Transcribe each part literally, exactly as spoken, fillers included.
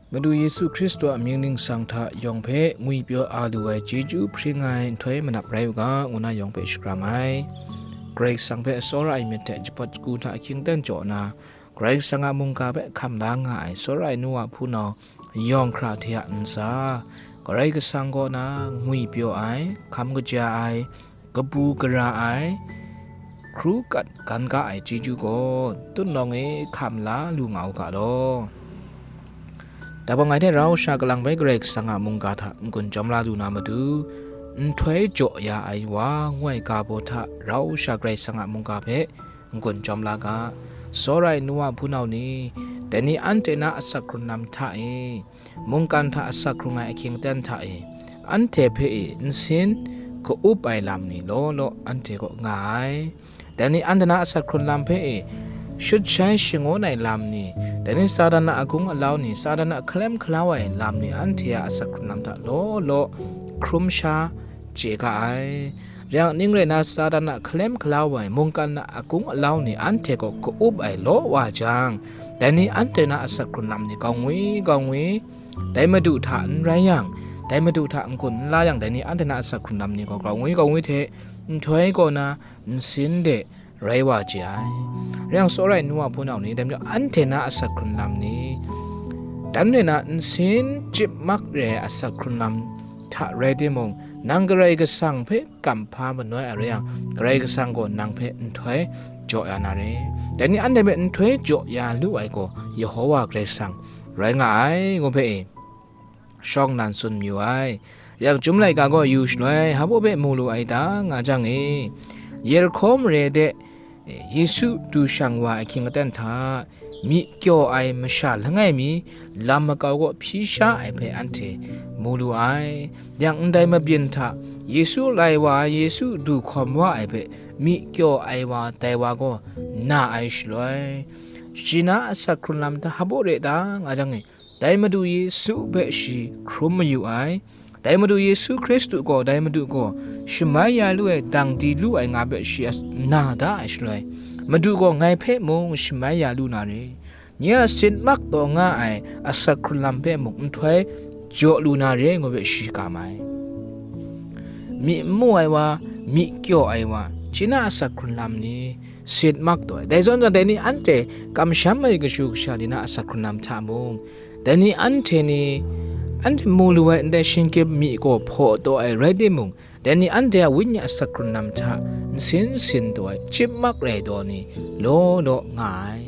Madu Yesu Hkristu a mying ningsang hta yawng hpe ngwipyaw a lu ai chyeju hpring ai nhtoi manap rai u ga, ngu na yawng hpe shakram ai. Karai Kasang hpe tsawra ai myit hte jahpawt shagu hta ahkying aten jaw nna, Karai Kasang a mungga hpe hkam la nga ai tsawra ai nu a hpunau yawng hkra hte a ntsa, Karai Kasang kaw na ngwipyaw ai, hkam kaja ai, kabu gara ai, hkru kat gan ga ai chyeju gaw, tutnawng e hkam la lu nga u ga law. Dabang ai hte rau sha kalang bai Karai Kasang a mungga hta n-gun chyawm la lu na matu, nhtoi jaw ya ai wa ngu ai ga baw hta rau sha Karai Kasang a mungga hpe n-gun chyawm la ga. Tsawra ai nu a hpunau ni, dai ni anhte na asak hkrun lam hta e, mungkan hta asak hkrung ai ahkying aten hta e, anhte hpe e nsin ka-up ai lam ni law law anhte kaw nga ai. Dai ni anhte na asak hkrun lam hpe e, shut shai shangun ai lam ni, dai ni Satan a agung alau ni, Satan a hkalem hkalau ai lam ni anhte a asak hkrun lam hta law law hkrum sha chye ga ai. Rai yang, ning rai na, Satan a hkalem hkalau ai mungkan a agung alau ni anhte kaw ka-up ai law wa jang, dai ni anhte na asak hkrun lam ni gaw ngwi gaw ngwi, dai Madu hta n rai yang, dai Madu hta n-gun n la yang, dai ni anhte na asak hkrun lam ni gaw gaw ngwi gaw ngwi hte nhtoi kaw na nsin de rai wa chye ai. Rai yang, tsawra ai nu a hpunau ni, dai majaw anhte na asak hkrun lam ni, dan re na nsin chyip mak re ai asak hkrun lam hta rai timung, nang Karai Kasang hpe kamhpa manoi a rai yang, Karai Kasang gaw nang hpe nhtoi jaw ya na re. Dai ni anhte hpe nhtoi jaw ya lu ai gaw Yehowa Karai Kasang rai nga ai, ngu hpe e, shawng nnan tsun mayu ai. Rai yang, Chyum laika gaw yu shaloi, hpa baw hpe mu lu ai ta, nga jang e, Yerihko mare de, e, Yesu du shang wa ai ahkying aten hta, myi kyaw ai masha langai mi lam makau kaw hpyi sha ai hpe anhte mu lu ai. Yang ndai mabyin hta Yesu lai wa ai, Yesu du hkawm wa ai hpe myi kyaw ai wa, dai wa gaw na ai shaloi, shi na asak hkrun lam hta hpa baw re ta, nga jang e, dai Madu Yesu hpe shi hkrum mayu ai. Dai Madu Yesu Hkristu gaw, dai Madu gaw shamai ya lu ai, dang di lu ai nga hpe shi as-, na da ai shaloi, Madu gaw ngai hpe mung shamai ya lu na re. Nye a sit mak taw nga ai asak hkrun lam hpe mung nhtoi jaw lu na re, ngu hpe shi kam ai. Myi n mu ai wa, myi kyaw ai wa, shi na asak hkrun lam ni, sit mak taw ai. Dai zawn, dai ni anhte kamsham ai kashu kasha ni na asak hkrun lam hta mung, dai ni anhte ni, anhte mu lu ai ndai shinggyim myi gaw hpaw taw ai rai timung, dai ni anhte a wenyi asak hkrun lam hta nsin sin taw ai, chyip mak rai taw ni, law law nga ai.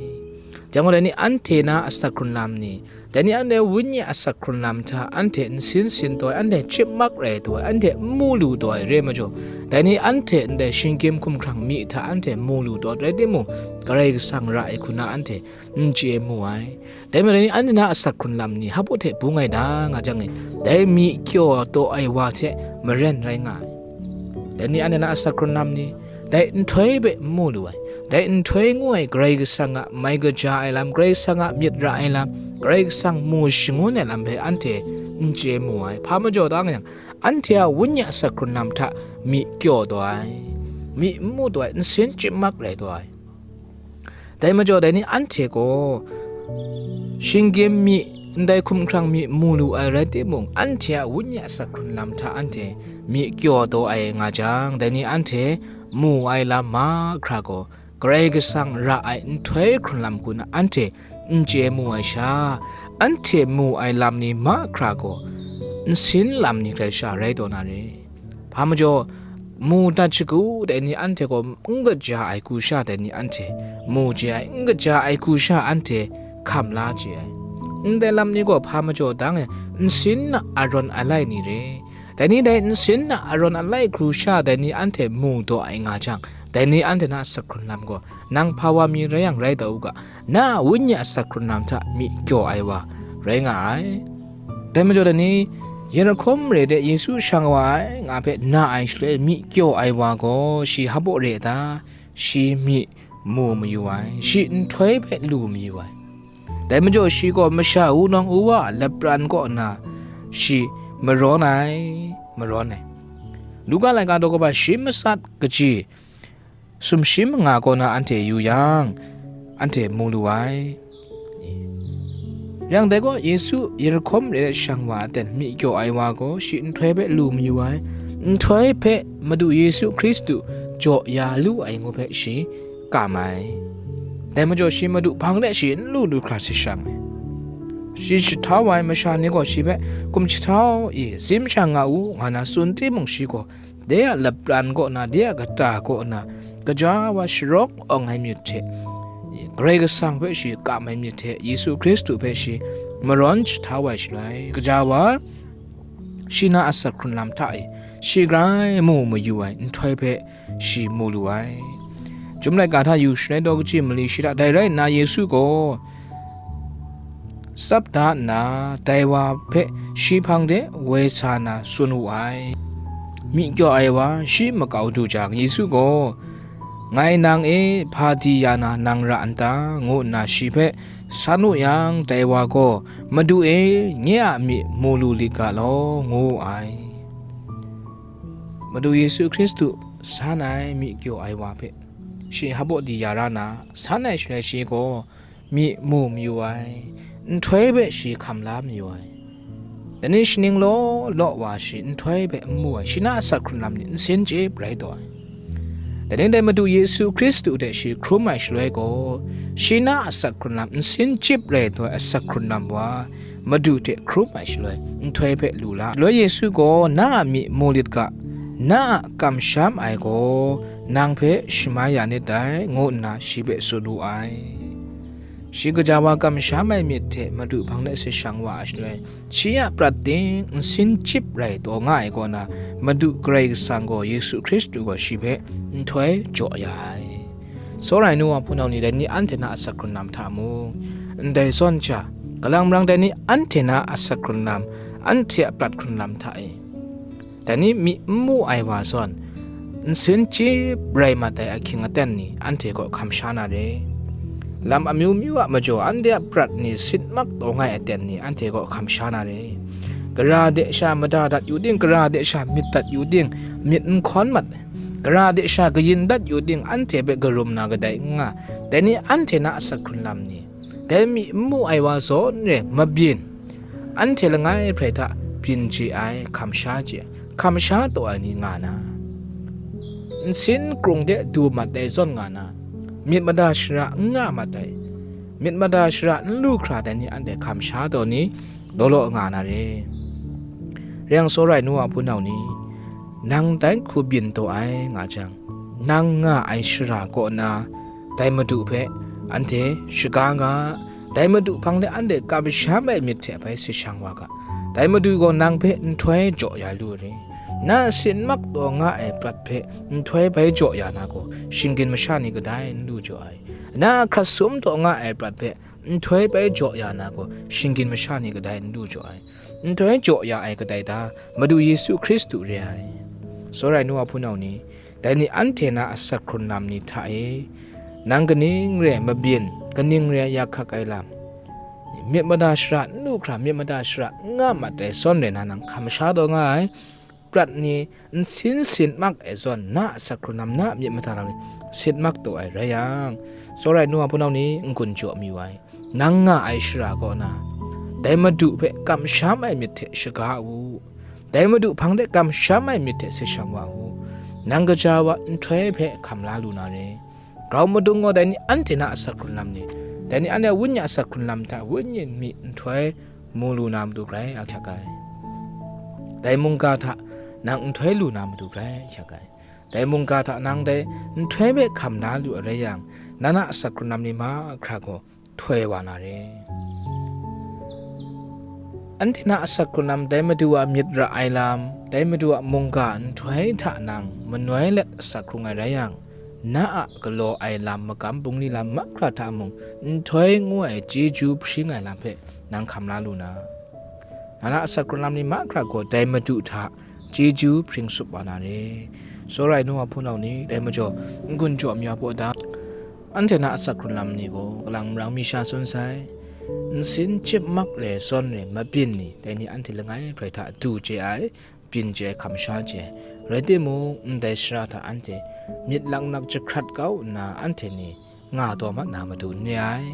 Jang gaw, dai ni anhte na asak hkrun lam ni, dai ni anhte wenyi asak hkrun lam hta anhte nsin sin taw ai, anhte chyip mak rai taw ai, anhte n mu lu taw ai rai majaw, dai ni anhte ndai shinggyim hkumhkrang myi hta anhte mu lu taw rai timung, Karai Kasang ra ai hku na anhte n chye mu ai. Dai majaw, dai ni anhte na asak hkrun lam ni hpa baw hte bung ai ta, nga jang e, dai myi kyaw taw ai wa hte maren rai nga ai. Dai ni anhte na asak hkrun lam ni, dai nhtoi hpe n mu lu ai. Dai nhtoi ngu ai Karai Kasang a mai kaja ai lam, Karai Kasang a myit ra ai lam, Karai Kasang mu shangun ai lam hpe anhte n chye mu ai. Hpa majaw ta nga yang, anhte a wenyi asak hkrun lam hta myi kyaw taw ai, myi n mu taw ai, nsin chyip mak rai taw ai. Dai majaw, dai ni anhte gaw shinggyim myi, ndai hkumhkrang myi mu lu ai rai timung, anhte a wenyi asak hkrun lam hta anhte myi kyaw taw ai nga jang, dai ni anhte mu ai lam mahkra gaw, Karai Kasang ra ai nhtoi hkrun lam hku na anhte n chye mu ai sha, anhte mu ai lam ni mahkra gaw nsin lam ni hkrai sha rai taw na re. Hpa majaw, mu dat shagu dai ni anhte gaw n kaja ai hku sha dai ni anhte, mu chye ai, n kaja ai hku sha anhte hkam la chye ai. Ndai lam ni gaw hpa majaw dang e, nsin na arawn alai ni re. Dai ni dai nsin na arawn alai hku sha dai ni anhte mu taw ai nga jang, dai ni anhte na asak hkrun lam gaw, nang hpa wa mi rai yang rai taw u ga, na a wenyi asak hkrun lam hta myi kyaw ai wa rai nga ai. Dai majaw, dai ni, Yerihko mare de Yesu shang wa ai nga hpe na ai shaloi myi kyaw ai wa gaw, shi hpa baw re a ta? Shi myi mu mayu ai, shi nhtoi hpe lu mayu ai. Dai majaw, shi gaw masha wunawng wuwa a lapran kaw na shi marawn ai, marawn ai. Luka laika daw kaba shi matsat kaji sumshi manga kaw na anhte yu yang, anhte mu lu ai. Yang dai gaw, Yesu Yerihko mare de shang wa a ten myi kyaw ai wa gaw, shi nhtoi hpe lu mayu ai, nhtoi hpe Madu Yesu Hkristu jaw ya lu ai ngu hpe shi kam ai. Dai majaw, shi Madu hpang de shi n lu lu hkra sa shang ai. Shi jahtau ai masha ni gaw shi hpe, "Kum jahtau i, tsim sha nga u," nga na tsun timung, shi gaw de a lapran kaw na, de a kata kaw na, gaja wa sharawng awng ai myit hte, Karai Kasang hpe shi kam ai myit hte, Yesu Hkristu hpe shi marawn jahtau ai shaloi, gaja wa shi na asak hkrun lam hta e shi grai mu mayu ai nhtoi hpe shi mu lu ai. Chyum laika hta yu shaloi daw kaji mali shi hta, dai rai nna Yesu gaw tsap da nna, dai wa hpe shi hpang de woi sa na tsun wu ai. Myi kyaw ai wa shi makau du jang, Yesu gaw, "Ngai nang e hpa di ya na nang ra n ta?" ngu nna shi hpe san wu yang, dai wa gaw, "Madu e, nye a myi mu lu lit ga law," ngu wu ai. Madu Yesu Hkristu san ai myi kyaw ai wa hpe shi hpaw di ya ra na, san ai shaloi shi gaw myi mu mayu ai, nhtoi hpe shi hkam la mayu ai. Dai ni shaning law law wa shi nhtoi hpe n mu ai, shi na asak hkrun lam ni nsin chyip rai taw ai. Dai ni dai Madu Yesu Hkristu hte shi hkrum ai shaloi gaw, shi na asak hkrun lam nsin chyip rai taw ai asak hkrun lam wa, Madu hte hkrum ai shaloi, nhtoi hpe lu la. Shaloi Yesu gaw, "Na a myi mu lit ga, na a kamsham ai gaw nang hpe shamai ya nit dai," ngu nna shi hpe tsun wu ai. Shi gaja wa kamsham ai myit hte Madu hpang de sa shang wa ai shaloi, shi a prat ting nsin chyip rai taw nga ai kaw na, Madu Karai Kasang gaw, Yesu Hkristu gaw shi hpe nhtoi jaw ya ai. Tsawra ai nu wa hpunau ni, dai ni anhte na asak hkrun lam hta mung, ndai zawn sha, kalang marang dai ni anhte na asak hkrun lam, anhte a prat hkrun lam hta e, dai ni myi n mu ai wa zawn, nsin chyip rai mat ai ahkying aten ni anhte kaw hkam sha na re. Lam amyu myu a majaw anhte a prat ni sin mak taw nga ai aten ni anhte kaw hkam sha na re. Gara de sha mada dat yu ting, gara de sha myit dat yu ting, myit n hkawn mat ai. Gara de sha kayin dat yu ting, anhte hpe karum na kadai n nga. Dai ni anhte na asak hkrun lam ni, dai myi n mu ai wa zawn re mabyin, anhte langai hprai hta byin chye ai, hkam sha chye ai, hkam sha taw ai ni nga na, nsin krung de du mat ai zawn nga na, myit mada shara n nga mat ai, myit mada shara n lu hkra dai ni anhte hkam sha taw ni, law law nga na re. Rai yang, tsawra ai nu wa hpunau ni, nang dai hku byin taw ai nga jang, nang nga ai shara kaw na, dai Madu hpe anhte shaga nga, dai Madu hpang de anhte kamsham ai myit hte bai sa shang wa ga, dai Madu gaw nang hpe nhtoi jaw ya lu re. Na a sin mak taw nga ai prat hpe nhtoi bai jaw ya na gaw, shinggyim masha ni kadai n lu jaw ai. Na a hkrat sum taw nga ai prat hpe nhtoi bai jaw ya na gaw, shinggyim masha ni kadai n lu jaw ai. Nhtoi jaw ya ai kadai ta? Madu Yesu Hkristu re ai. Tsawra ai nu wa hpunau ni, dai ni anhte na asak hkrun lam ni hta e, nang kaning re mabyin, kaning re yak hkak ai lam, myit mada shara n lu hkra, myit mada shara n nga mat ai zawn re na, nang hkam sha taw nga ai. Prat ni nsin sin mak ai zawn, na a asak hkrun lam, na a myit mada lam ni sin mak taw ai rai yang, tsawra ai nu wa hpunau ni n-gun jaw mayu ai. Nang nga ai shara kaw na, dai Madu hpe kamsham ai myit hte shaga u. Dai Madu hpang de kamsham ai myit hte sa shang wa u. Nang gaja wa nhtoi hpe hkam la lu na re. Grau madung gaw, dai ni anhte na asak hkrun lam ni, dai ni anhte a wenyi asak hkrun lam hta wenyi mi nhtoi mu lu na matu grai ahkyak ai. Dai mungga hta nang nhtoi lu na matu grai ahkyak ai. Dai mungga hta nang dai nhtoi hpe hkam la lu ai rai yang, na na asak hkrun lam ni mahkra gaw htoi wa na re. Anhte na asak hkrun lam, dai Madu a myit ra ai lam, dai Madu a mungga nhtoi hta nang manoi let asak hkrung ai rai yang, na a galaw ai lam, magam bungli lam mahkra hta mung nhtoi ngu ai chyeju hpring ai lam hpe nang hkam la lu na. Na na asak hkrun lam ni mahkra gaw dai Madu hta chyeju hpring tsup wa na re. Tsawra ai nu wa hpunau ni, dai majaw n-gun jaw mi wa hpaw da, anhte na asak hkrun lam ni gaw kalang marang mi sha tsun sai, nsin chyip mak re zawn re mabyin ni, dai ni anhte langai hprai hta du chye ai, byin chye ai, hkam sha chye ai. Rai timung, ndai shara hta anhte myit laknak jahkrat kau nna anhte ni nga taw mat na matu n re ai.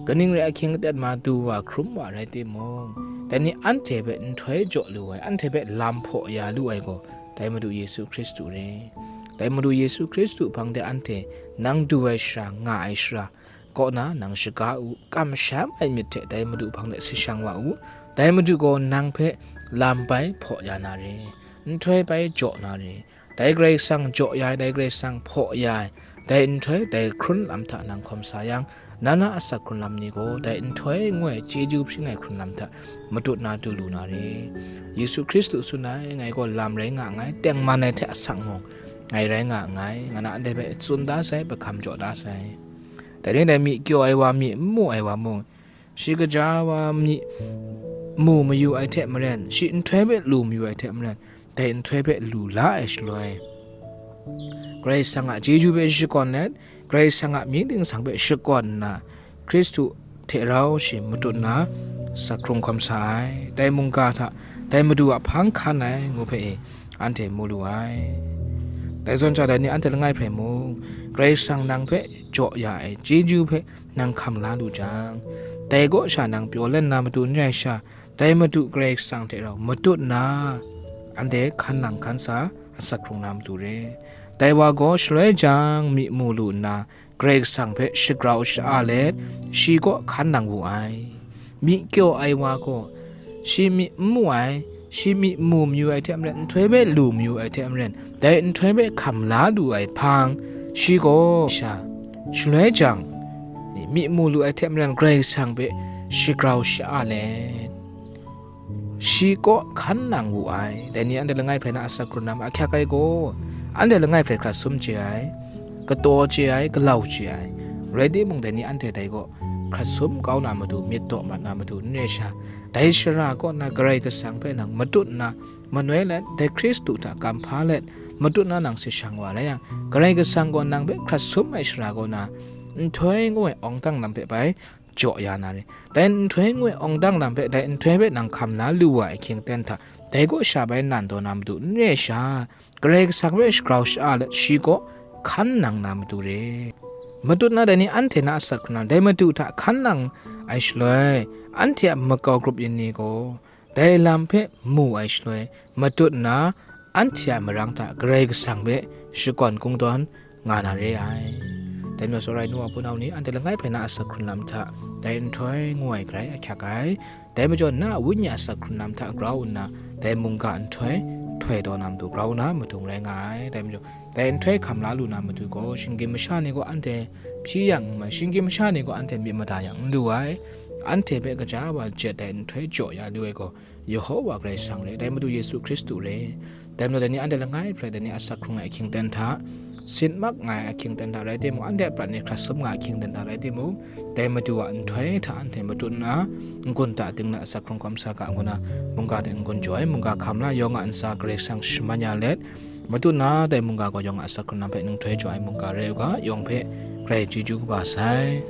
Kaning rai ahkying aten ma du wa hkrum wa rai timung, dai ni anhte hpe nhtoi jaw lu ai, anhte hpe lam hpaw ya lu ai gaw, dai Madu Yesu Hkristu re. Dai Madu Yesu Hkristu hpang de anhte, nang du ai shara, nga ai shara, kaw na nang shaga u, kamsham ai myit hte dai Madu hpang de si shang wa u, dai Madu gaw nang hpe lam bai hpaw ya na re, nhtoi bai jaw na re, dai Karai Kasang jaw ya ai, dai Karai Kasang hpaw ya ai, dai nhtoi, dai hkrun lam hta nang hkawm sa yang, na na asak hkrun lam ni gaw dai nhtoi ngu ai chyeju hpring ai hkrun lam hta matut na du lu na re. Yesu Hkristu tsun ai, ngai gaw lam rai nga nngai, tengman ai hte asak mung ngai rai nga nngai, nga na ndai hpe tsun da sai, hpe hkam jaw da sai. Dai ni dai myi kyaw ai wa, myi n mu ai wa mung, shi kaja wa myi mu mayu ai hte maren, shi nhtoi hpe lu mayu ai hte maren, dai nhtoi hpe lu la ai shaloi, Karai Kasang a chyeju hpe shakawn let, Karai Kasang a mying ding sang hpe shakawn nna, Hkristu hte rau shi matut nna, asak hkrung hkawm sa ai. Dai mungga hta, dai Madu a hpang hkan ai ngu hpe e, anhte mu lu ai. Dai zawn sha, dai ni anhte langai hpe mung, Karai Kasang nang hpe jaw ya ai chyeju hpe nang hkam la lu jang, dai kaw sha nang pyaw let na matu n rai sha, dai Madu Karai Kasang hte rau matut nna, anhte hkan nang hkan sa, asak hkrung na matu re. Dai wa gaw shaloi jang myi mu lu nna, Karai Kasang hpe shagrau sha-a let, shi kaw hkan nang wu ai. Myi kyaw ai wa gaw, shi myi n mu ai, shi myi mu mayu ai hte maren, nhtoi hpe lu mayu ai hte maren, dai nhtoi hpe hkam la lu ai hpang, shi gaw sha, shaloi jang, myi mu lu ai hte maren, Karai Kasang hpe shagrau sha-a let, shi kaw hkan nang wu ai. Dai ni anhte langai hpe na asak hkrun lam ahkyak ai gaw, anhte langai hpe hkrat sum chye ai, kataw chye ai, galau chye ai. Rai timung, dai ni anhte dai gaw hkrat sum kau na matu, myit daw mat na matu n re sha, dai shara kaw na Karai Kasang hpe nang matut nna, manoi let, dai Hkristu hta kam hpa let, matut nna nang si shang wa rai yang, Karai Kasang gaw nang hpe hkrat sum ai shara kaw na, nhtoi ngu ai awng dang lam hpe bai jaw ya na re. Dai nhtoi ngu ai awng dang lam hpe, dai nhtoi hpe nang hkam na lu wa ai ahkying aten hta, dai kaw sha bai nan taw na matu n re sha, Karai Kasang hpe shagrau sha-a let, shi kaw hkan nang na matu re. Matut na dai ni anhte na asak hkrun lam, dai Madu hta hkan nang ai shaloi, anhte a makau grup yin ni gaw, dai lam hpe mu ai shaloi, matut nna, anhte a marang hta Karai Kasang hpe shakawn kungdawn nga na re ai. Dai majaw, tsawra ai nu wa hpunau ni, anhte langai hpe na asak hkrun lam hta, dai nhtoi ngu ai garai ahkyak ai. Dai majaw, na a wenyi a asak hkrun lam hta grau nna, dai mungga nhtoi htoi taw na matu grau na madung rai nga ai. Dai majaw, dai nhtoi hkam la lu na matu gaw, shinggyim masha ni gaw anhte hpyi yang n mai, shinggyim masha ni gaw anhte myit mada yang n lu ai. Anhte hpe kaja wa jet ai nhtoi jaw ya lu ai gaw, Yehowa Karai Kasang re, dai Madu Yesu Hkristu re. Dai majaw, dai ni anhte langai hpe dai ni asak hkrung ai ahkying aten hta, sin mak nga ai ahkying aten hta rai timung, anhte a prat ni hkrat sum nga ai ahkying aten hta rai timung, dai Madu a nhtoi hta anhte matut nna, n-gun ta ting na asak hkrung hkawm sa ga ngu na, mungga hte n-gun jaw ai, mungga hkam la yawng a ntsa Karai Kasang shaman ya let, matut nna dai mungga gaw yawng a asak hkrun lam hpe nhtoi jaw ai mungga rai u ga, yawng hpe Karai chyeju kaba sai.